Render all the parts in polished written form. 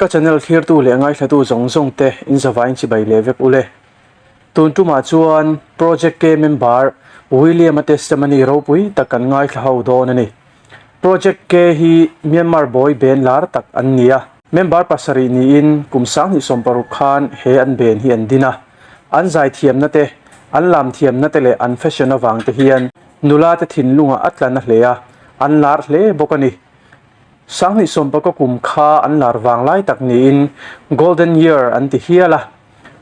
Ka channel thlirtu leh ngaithlatu zawng zawng te in zavaiin chibai leh vek ule. Tun tumah chuan Project K member William-a testimony ropui tak kan ngaithla ho dawn a ni. Project K hi Myanmar boy band lar tak an ni a. Member pasarih niin kum 2016 khan he an band hi an din a. An zaithiamna te, an lamthiamna te leh an fashion avang te hian nula te thinlungah a tla na hle a, an lar hle bawk a ni. 2019 kum kha an lar vang lai tak niin Golden Year an ti hial a.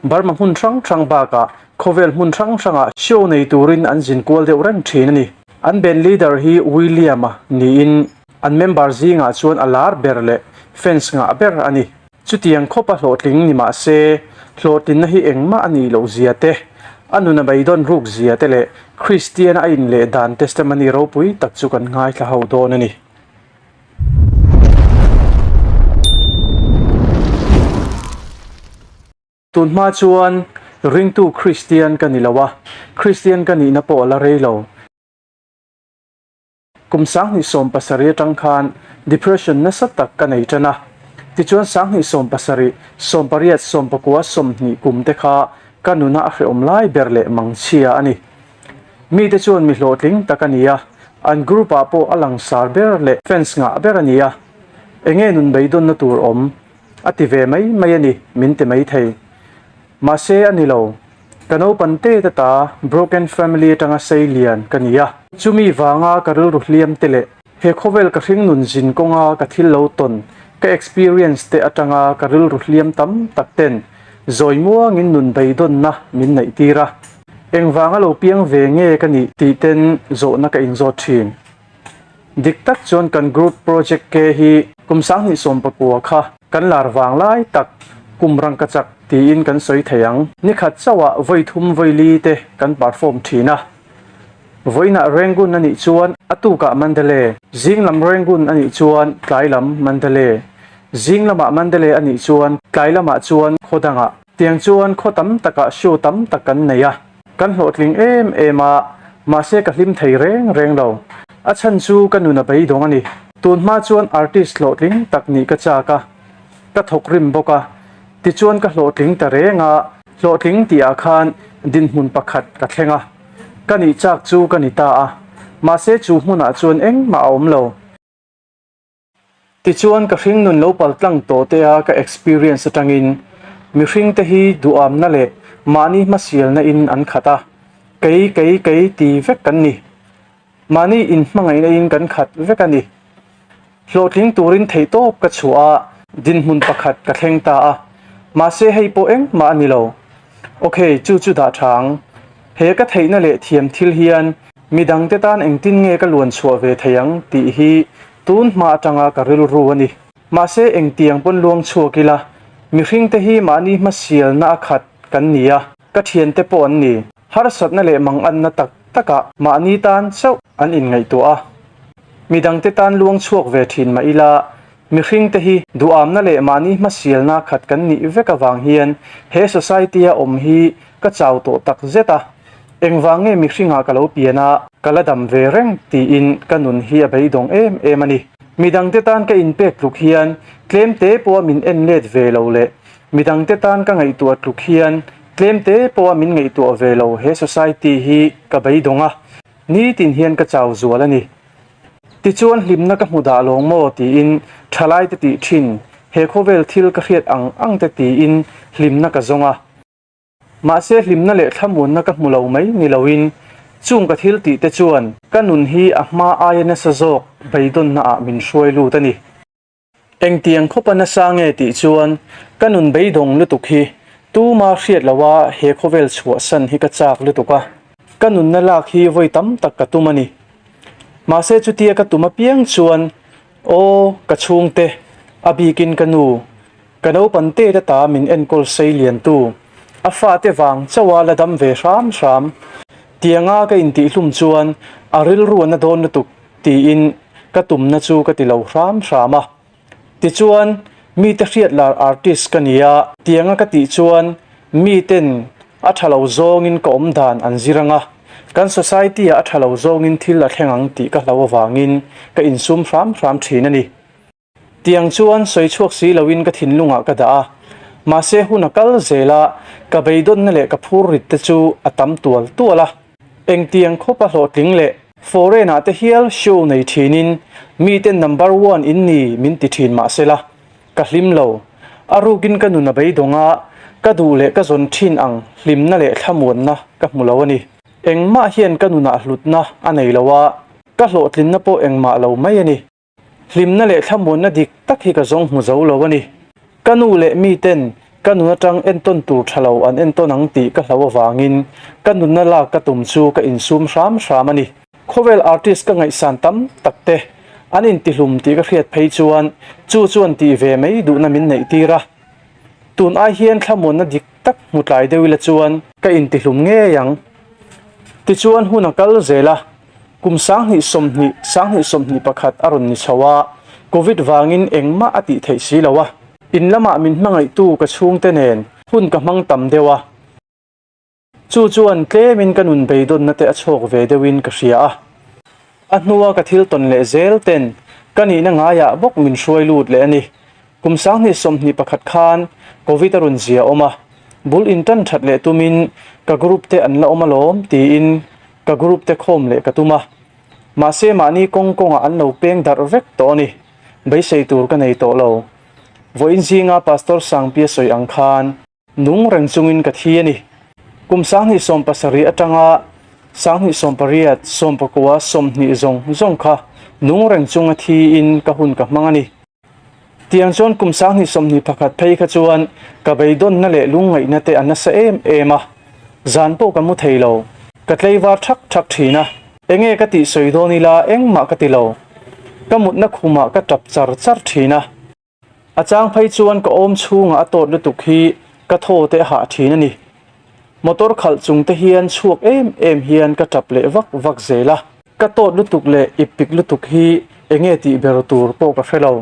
Burma hmun hrang hrang bakah khawvel hmun hrang hrangah show nei turin an zin kual deuh reng thin a ni. An band leader hi William-a niin an member zingah chuan a lar ber leh fans ngah ber a ni. Chutiang khawpa hlawhtling ni mah se, hlawhtlinna hi engmah a nih loh zia te, a nuna beidawn ruk zia te leh Kristiana a inleh dan testimony ropui tak chu kan ngaithla ho dawn a ni. Tun hma chuan ringtu Kristian ka ni lo a, Kristian ka nihna pawh a la rei lo. Kum 2017 atang khan depression nasa tak ka nei tan a. Tichuan 2017, 18, 19, 20 kum te kha ka nuna a hrehawm lai ber leh mangchhia a ni. Mite chuan mi hlawhtling tak a ni a, an group ah pawh a langsar ber leh fans ngah ber a ni a. Enge nun beidawnna tur awm? A ti ve mai mai a ni, min ti mai thei. Mahse a ni lo. Ka naupan te te ta broken family atanga sei lian ka ni a. Chumi vanga ka rilru hliam te leh he khawvel ka hring nun zin kawnga ka thil lo tawn, ka experience te atanga ka rilru hliam tam tak ten zawi muangin nun beidawnna min neih tir a. Engvanga lo piang ve nge ka nih tih ten zawhna ka inzawt thin. Dik tak chuan kan group project ke hi kum 2019 kha kan lar vang lai tak kum rangkachak tiin kan sawi thei ang. Nikhat chauhah vawi thum vawi li te kan perform thin a. Vawiinah Rangoon a nih chuan a tukah Mandalay, zing lam Rangoon a nih chuan tlai lam Mandalay, zing lamah Mandalay a nih chuan tlai lamah chuan khaw dangah. Tiang chuan khaw tam takah show tam tak kan nei a. Kan hlawhtling em em a, mahse ka hlim thei reng reng lo. A chhan chu ka nun a beidawng a ni. Tun hma chuan artist hlawhtling tak nih ka chak a, ka thawk rim bawk a. Tichuan ka hlawhtling ta reng a, hlawhtling tih ah khan dinhmun pakhat ka thleng a. Ka nih chak chu ka ni ta a, mahse chu hmunah chuan engmah a awm lo. Tichuan ka hringnun lo pal tlang tawh te a ka experience atangin mihring te hi duhamna leh mahni hmasialna in an khat a, kei kei kei ti vek kan ni. Mahni inhmangaihna in kan khat vek a ni. Hlawhtling turin theihtawp ka chhuah a, dinhmun pakhat ka thleng ta a, mahse hei pawh engmah a ni lo. Ok, chu chu dah tha ang. He ka theihna leh thiam thil hian midangte tan engtin nge ka luan chhuah ve thei ang tih hi tun hma atanga ka rilru a ni. Mahse engtiang pawn luang chhuak ila, mihringte hi mahni hmasialna a khat kan ni a, ka thiante pawh an ni. Harsatna leh manganna tak takah mahni tan chauh an inngaihtuah a. Midangte tan luang chhuak ve thin mah ila, Mihringte hi duhamna leh mahni hmasialna khat kan nih vek avang hian he society-a awm hi ka chau tawh tak zet a. Engvang nge mihringah ka lo pian a, ka la dam ve reng tiin ka nun hi a beidawng em em a ni. Midangte tan ka inpek tluk hian tlemte pawha min en let ve lo leh midangte tan ka ngaihtuah tluk hian tlemte pawha min ngaihtuah ve lo he society hi ka beidawng a, nitin hian ka chau zual a ni. Tichuan hlimna ka hmu dah lawng maw tiin thalaite tih thin, he khawvel thil ka hriat ang ang te tiin hlimna ka zawng a. Mahse hlimna leh thlamuanna ka hmu lo mai ni loin chung ka thil tih te chuan ka nun hi a hma aia nasa zawk beidawnna ah min hruai lut a ni. Engtiang khawpa nasa nge tih chuan ka nun beidawng lutuk hi tuma hriat loha he khawvel chhuahsan hi ka chak lutuk a, ka nunna lak hi vawi tam tak ka tum a ni. Mahse chutia ka tum apiang chuan aw ka chhungte, a bikin ka nu, ka naupan te te ta min enkawl sei liantu, a fate vang chauha la dam ve hram hram tianga ka intihhlum chuan a rilru a na dawn lutuk Tiin ka tumna chu ka ti lo hram hram a. Tichuan, mite hriat lar artist ka ni a, tianga ka tih chuan miten a tha lo zawngin ka awm dan an zir ang a, kan society-ah a tha lo zawngin thil a thleng ang tih ka hlau avangin ka insum hram hram thin a ni. Tiang chuan sawi chhuak si loin ka thinlungah ka dah a, mahse hun a kal zel a, ka beidawnna leh ka phur rit te chu a tam tual tual a. Engtiang khawpa hlawhtling leh foreign ah te hial show nei thinin miten number one in ni min ti thin mahsela ka hlim lo. A rukin ka nun a beidawng a, ka duh leh ka zawn thin ang hlimna leh thlamuanna ka hmu lo a ni. Engmah hian ka nunah hlutna a nei lo a, ka hlawhtlinna pawh engmah lo mai a ni. Hlimna leh thlamuanna dik tak hi ka zawng hmu zo lo a ni. Ka nu leh miten ka nun atang entawn tur tha lo an entawn ang tih ka hlau avangin ka nunna lak ka tum chu ka insum hram hram a ni. Khawvel artist ka ngaihsan tam tak te an intihlum tih ka hriat phei chuan chu chuan tih ve mai duhna min neih tir a. Tun ai hian thlamuanna dik tak hmu tlai deuh ila chuan ka intihlum ngei ang. Tichuan hun a kal zel a. Kum 2020, 2021 a rawn ni chho a, Covid vangin engmah a tih theih si lo a. In lamah min hmangaihtu ka chhungte nen hun ka hmang tam deuh a. Chu chuan tlemin ka nun beidawnna te a chhawk ve deuhin ka hria a. A hnua ka thil tawn leh zel ten ka nihna ngaiah bawk min hruai lut leh a ni. Kum 2021 khan Covid a rawn zia awm a, bul intan that leh tumin ka group te an la awm alawm tiin ka group te khawm leh ka tum a, mahse mahni kawng kawngah an lo peng darh vek tawh a ni, beisei tur ka nei tawh lo. Vawiin zinga Pastor Sangpia sawi ang khan nung reng chungin ka thi a ni. Kum 2017 atanga 2018, 19, 20 zawng zawng kha nung reng chunga thiin ka hun ka hmang a ni. Tiang chuan kum 2021 phei kha chuan ka beidawnna leh lungngaihna te a nasa em em a, zan pawh ka mu thei lo. Ka tleivar thak thak thin a, enge ka tih sawi dawn ila engmah ka ti lo. Ka mutna khumah ka tap char char thin a. A chang phei chuan ka awm chhungah a tawt lutuk hi ka thaw te a hah thin a ni. Motor khalh chung te hian chhuak em em hian ka tap leh vak vak zel a. Ka tawt lutuk leh ip pik lutuk hi enge tih ber tur pawh ka hre lo.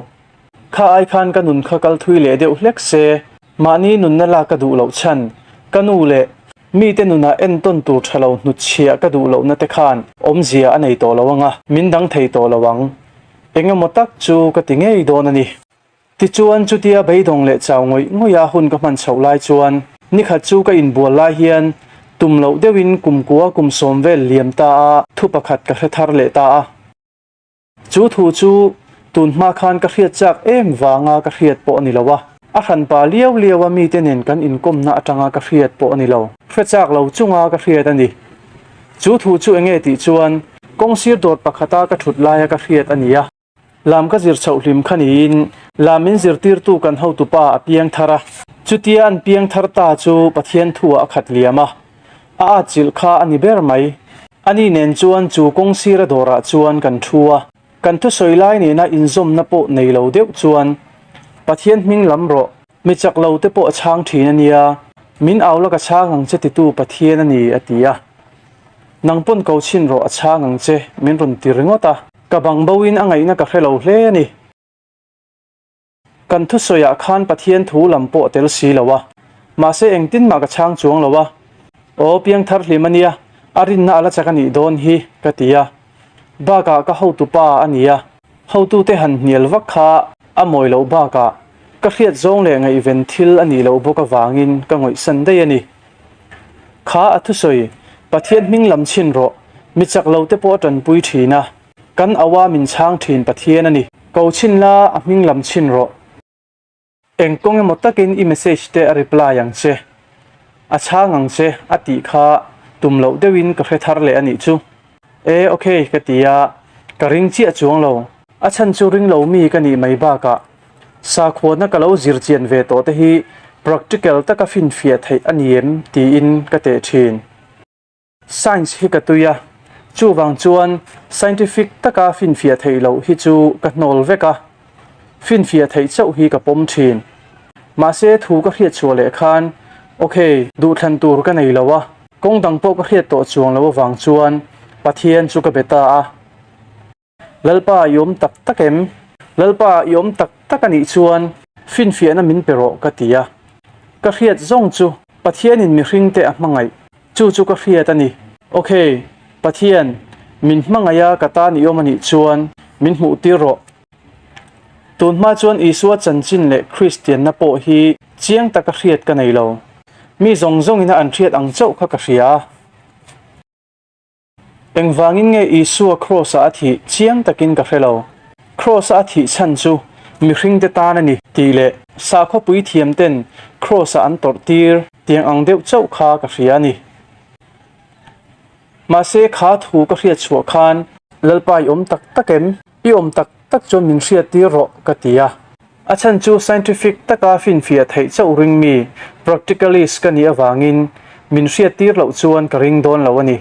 Kha ai khan ka nun kha kal thui leh deuh hlek se, mahni nunna lak ka duh loh chhan, ka nu leh mite nunah entawn tur tha lo hnutchhiah ka duh lohna te khan awmzia a nei tawh lo ang a, min dang thei tawh lo ang. Engemaw tak chu ka ti ngei dawn a ni. Tichuan, chutia beidawng leh chau ngawih ngawih a hun ka hman chhoh lai chuan nikhat chu ka inbual lai hian tum loh deuhin kum kua kum sawm vel liam ta a thu pakhat ka hre thar leh ta a. Chu thu chu tun hma khan ka hriat chak em vanga ka hriat pawh a ni lo a, a hranpa liau liau a mite nen kan inkawmna atanga ka hriat pawh a ni lo. Hre chak lo chunga ka hriat a ni. Chu thu chu enge tih chuan kawngsir dawt pakhata ka thut laia ka hriat a ni a. Lam ka zir chhoh hlim kha niin lam min zirtirtu kan hotupa a piang thar a. Chutia an piang thar ta chu Pathian thuah a khat liam a, a atchilh kha a ni ber mai. Ani nen chuan chu kawng sira dawrah chuan kan thu a, kan thusawi lai nena inzawmna pawh nei lo deuh chuan, Pathian hming lam rawh, mi chak lo te pawh a chhang thin a nia, min au la ka chhang ang che titu Pathian a ni, a ti a. Nang pawn ko chhin rawh a chhang ang che, min rawn ti ringawt a. Ka bang bo in a ngaihna ka hre lo hle a ni. Kan thusawiah khan Pathian thu lam pawh a tel si lo a. Mahse engtin mah ka chhang chuang lo a. Aw piangthar hlim a nia, a rinna a la chak a nih dawn hi, ka ti a. Bakah ka hotu pa a ni a, hotute han hnial vak kha a mawi loh bakah ka hriat zawng leh ngaihven thil a nih loh bawk avangin ka ngawihsan daih a ni. Kha a thusawi, Pathian hming lam chhin rawh, mi chak lo te pawh a tanpui thin a, kan aua min chhang thin Pathian a ni. Ko chhin la, a hming lam chhin rawh. Eng kawng emaw takin i message te a reply ang che, a chhang ang che a tih kha tum loh deuhin ka hre thar leh a nih chu. E, ok ka ti a, ka ring chiah chuang lo. A chhan chu ring lo mi ka nih mai bakah Sakhuana ka lo zir chian ve tawh te hi practical taka finfiah theih a ni em tiin ka teh thin. Science hi ka tui a, chuvang chuan scientific taka finfiah theih loh hi chu ka hnawl vek a, finfiah theih chauh hi ka pawm thin. Mahse thu ka hriat chhuah leh khan ok, duhthlan tur ka nei lo a, kawng dang pawh ka hriat tawh chuang lo avang chuan Pathian chu ka be ta a. Lalpa i awm tak tak em? Lalpa i awm tak tak a nih chuan finfiahna min pe rawh ka ti a. Ka hriat zawng chu Pathianin mihringte a hmangaih, chu chu ka hriat a ni. Ok, Pathian, min hmangaih a ka tan i awm a nih chuan min hmuh tir rawh. Tun hma chuan Isua chanchin leh Kristianna pawh hi chiang taka hriat ka nei lo. Mi zawng zawngina an hriat ang chauh kha ka hria a. Engvangin nge Isua Kraws-ah a thih chiang takin ka hre lo. Kraws-a a thih chhan chu mihringte tan a ni tih leh sakhaw puithiamten Kraws-ah an tawrh tir tiang ang deuh chauh kha ka hria a ni. Mahse kha thu ka hriat chhuah khan Lalpa i awm tak tak em? I awm tak tak chuan min hriat tir rawh ka ti a. A chhan chu scientific taka finfiah theih chauh ring mi practicalist ka nih avangin min hriat tir loh chuan ka ring dawn lo a ni.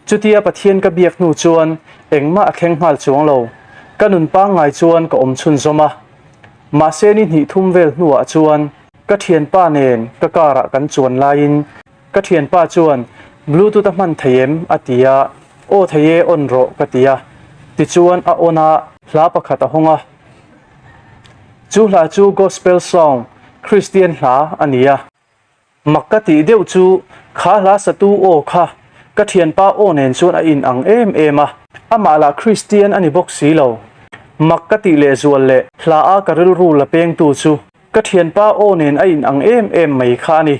Chutia Pathian ka biak hnu chuan engmah a thleng nghal chuang lo. Ka nun pangngai chuan ka awm chhunzawm a. Mahse ni hnih thum vel hnuah chuan ka thianpa nen ka car ah kan chuan laiin ka thianpa chuan Bluetooth a hman thei em? a ti a, Aw thei e, on rawh ka ti a. Tichuan a on a, hla pakhat a hawng a. Chu hla chu Gospel song, Kristian hla a ni a. Mak ka tih deuh chu kha hla satu aw kha ka thianpa aw nen chuan a in ang em em a, amah lah Kristian a ni bawk si lo. Mak ka tih lehzual leh hla a ka rilru la pengtu chu ka thianpa aw nen a in ang em em mai kha a ni.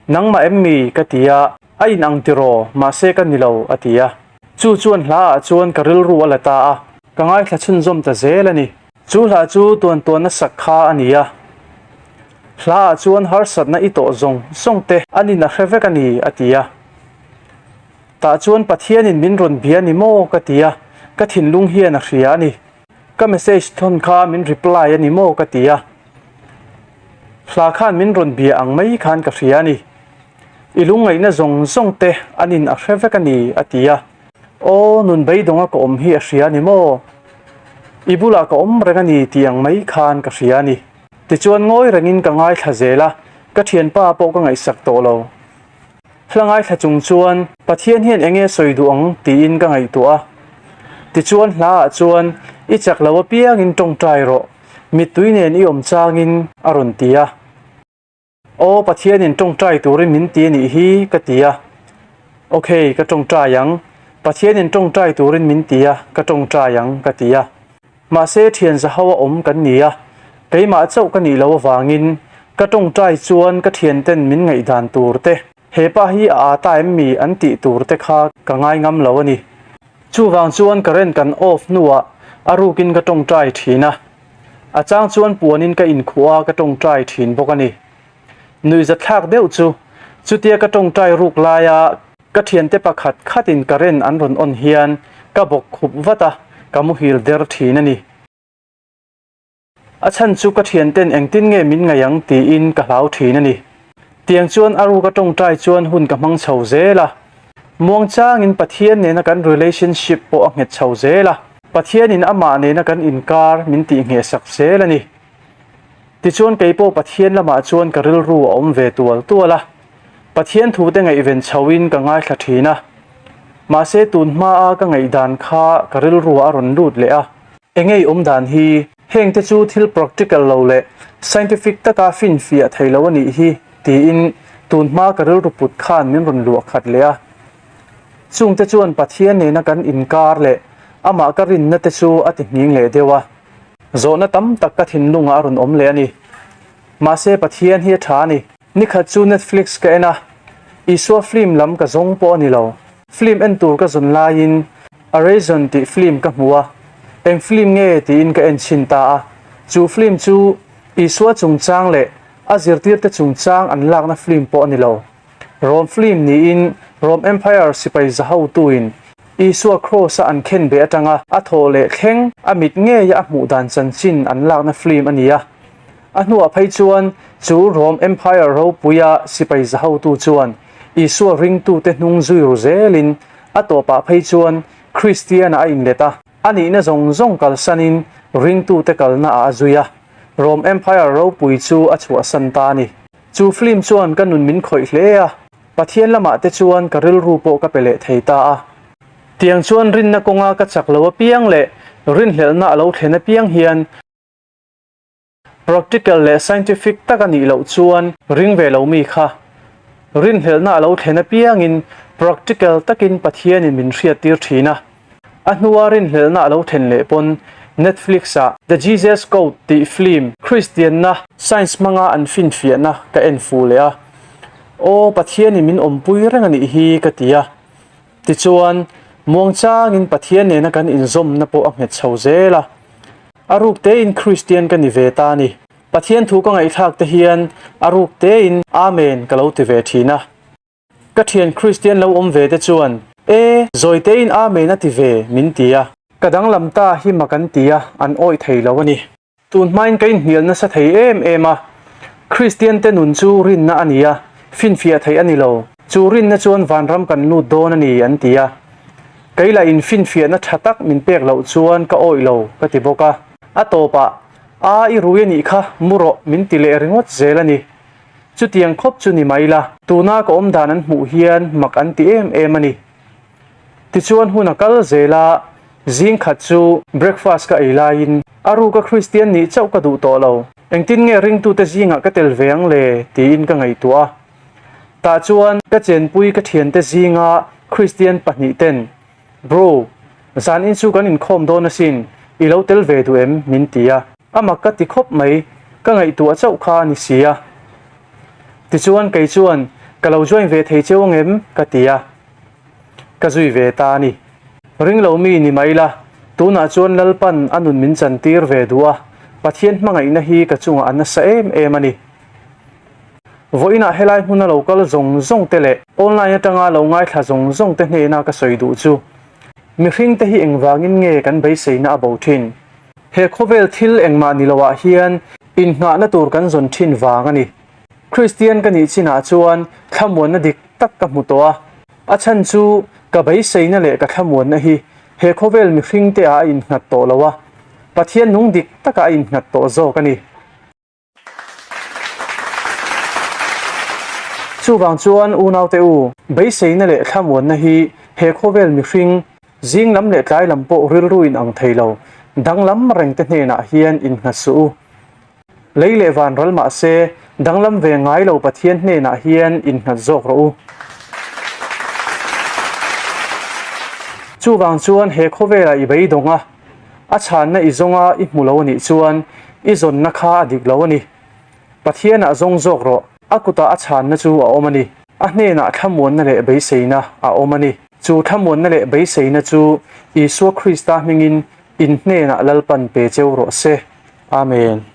Nangmah em mi? ka ti a, a in ang tiraw, mahse ka ni lo a ti a. Chu chuan hla ah chuan ka rilru a la ta a, ka ngaithla chhunzawm ta zel a ni. Chu hla chu tuan tuanna sak kha a ni a. Hla ah chuan harsatna i tawh zawng zawng te an in a hre vek a ni a ti a. Tah chuan Pathianin min rawn bia ni maw ka ti a, ka thinlung hian a hria a ni. Ka message thawn kha min reply a ni maw ka ti a. Hla khan min rawn bia ang mai khan ka hria a ni. I lungngaihna zawng zawng te an in a hre vek a ni a ti a. Aw, nun beidawnga ka awm hi a hria a ni maw? I bulah ka awm reng a ni tih ang mai khan ka hria a ni. Tichuan ngawi rengin ka ngaithla zel a, ka thianpa pawh ka ngaihsak tawh lo. Hla ngaithla chung chuan Pathian hian eng nge sawi duh ang tiin ka ngaihtuah a. Tichuan hlaah chuan I chak lo apiangin tawngtai rawh, mittui nen i awm changin a rawn ti a. Aw Pathianin tawngtai turin min ti a nih hi ka ti a. Ok, ka tawngtai ang. Pathianin tawngtai turin min ti a, ka tawngtai ang ka ti a. Mahse thian zaho a awm kan ni a, keimah chauh ka nih loh avangin ka tawngtai chuan ka thianten min ngaihdan tur te, he pa hi a aa ta em mi an tih tur te kha ka ngai ngam lo a ni. Chuvang chuan current kan off hnuah a rukin ka tawngtai thin a. A chang chuan puanin ka inkhuh a ka tawngtai thin bawk a ni. Nuihzathlak deuh chu chutia ka tawngtai ruk laia ka thiante pakhat khatin current an rawn on hian ka bawk khup vat a, ka muhil der thin a ni. A chhan chu ka thianten engtin nge min ngaih ang tiin ka hlau thin a ni. Tiang chuan a ruka tawngtai chuan hun ka hmang chho zel a. Muangchangin Pathian nena kan relationship pawh a nghet chho zel a. Pathianin amah nena kan inkar min tih nghehsak zel a ni. Tichuan keipawh Pathian lamah chuan ka rilru a awm ve tual tual a. Pathian thute ngaihven chhoin ka ngaithla thin a. Mahse tun hmaa ka ngaihdan kha ka rilruah a rawn lut leh a. Engei awm dan hi? Hengte chu thil practical lo leh scientific taka finfiah thei lo a nih hi tiin tun hma ka rilru put khan min rawn luah khat leh a. Chungte chuan Pathian nena kan inkar leh amah ka rinna te chu a ti nghing leh deuh a. Zawhna tam tak ka thinlungah a rawn awm leh a ni. Mahse Pathian hi a tha a ni. Nikhat chu Netflix ka en a, Isua film lam ka zawng pawh a ni lo. Film en tur ka zawn laiin Arezon tih film ka hmu a, eng film nge tiin ka en chhin ta a. Chu film chu Isua chungchang leh a zirtirte chungchang an lakna film pawh a ni lo. Rom film niin Rom Empire sipai zahotuin Isua Kraws-a an khenbeh atanga a thawh leh thleng a mit ngeia a hmuh dan chanchin an lakna film a ni a. A hnuah phei chuan chu Rom Empire ropuia sipai zahotu chuan Isua ringtute hnung zui ru zelin a tawpah phei chuan Kristiana a inlet a, a nihna zawng zawng kalsanin ringtute kalnaah a zui a, Rom Empire ropui chu a chhuahsan ta a ni. Chu film chuan ka nun min khawih hle a, Pathian lamah te chuan ka rilru pawh ka pe leh thei ta a. Tiang chuan rinna kawnga ka chak lo apiang leh rinhlelhna a lo thlen apiang hian, Practical leh scientific tak a nih loh chuan ring ve lo mi kha. Rinhlelhna a lo thlen apiangin practical takin Pathianin min hriattir thin a. A hnua rinhlelhna a lo thlen leh pawn Netflix-ah The Jesus Code tih film Kristianna science hmanga an finfiahna ka en fuh leh a. Aw, Pathianin min awmpui reng a nih hi ka ti a. Tichuan, muangchangin Pathian nena kan inzawmna pawh a nghet chho zel a. A ruk tein Kristian ka ni ve ta a ni. Pathian thu ka ngaihthlak te hian a ruk tein Amen ka lo ti ve thin a. Ka thian Kristian lo awm ve te chuan, E, zawi tein Amen a ti ve, min ti a. Ka danglam ta hi mak an ti a, an awih thei lo a ni. Tun hmain ka inhnial nasa thei em em a, Kristian te nun chu rinna a ni a, finfiah theih a ni lo, chu rinna chuan vanram kan lut dawn a ni an ti a. Kei lah in finfiahna tha tak min pek loh chuan ka awih lo ka ti bawk a. A tawpah, A i rui a nih kha, mu rawh min ti leh ringawt zel a ni. Chutiang khawp chu ni mai la, tuna ka awm dan an hmuh hian mak an ti em em a ni. Tichuan hun a kal zel a, zing khat chu breakfast ka ei laiin a ruka Kristian nih chauh ka duh tawh lo, engtin nge ringtute zingah ka tel ve ang le tiin ka ngaihtuah a. Tah chuan ka chenpui ka thiante zinga Kristian pahnihten, Bro, zan in chu kan inkhawm dawn asin, i lo tel ve duh em? min ti a. A mak ka ti khawp mai, ka ngaihtuah chauh kha a ni si a. Tichuan kei chuan, Ka lo join ve thei cheu ang em? ka ti a. Ka zui ve ta a ni. Ring lo mi ni mai la, tunah chuan Lalpan a nun min chantir ve duh a, Pathian hmangaihna hi ka chungah a nasa em em a ni. Vawiinah helai hmuna lo kal zawng zawng te leh online atanga lo ngaithla zawng zawng te hnena ka sawi duh chu, mihring te hi engvangin nge kan beiseina a bo thin? He khawvel thil engmah ni loah hian inngahna tur kan zawn thin vang a ni. Kristian ka nih chinah chuan thlamuanna dik tak ka hmu tawh a, a chhan chu ka beiseina leh ka thlamuanna hi he khawvel mihring te ah a innghat tawh lo a, Pathian nung dik takah a innghat tawh zawk a ni. Chuvang chuan unaute u, beiseina leh thlamuanna hi he khawvel mihring, zing lam leh tlai lam pawh rilru in ang thei lo, danglam reng te hnenah hian innghat suh u. Lei leh van ral mah se, danglam ve ngai lo Pathian hnenah hian innghat zawk rawh u. Chuvang chuan he khawvelah i beidawng a, a chhanna i zawnga i hmu lo a nih chuan i zawnna kha a dik lo a ni. Pathianah zawng zawk rawh, a kutah a chhanna chu a awm a ni. A hnenah thlamuanna leh beiseina a awm a ni. Chu thlamuanna leh beiseina chu Isua Krista hmingin in hnenah Lalpan pe cheu rawh se. Amen.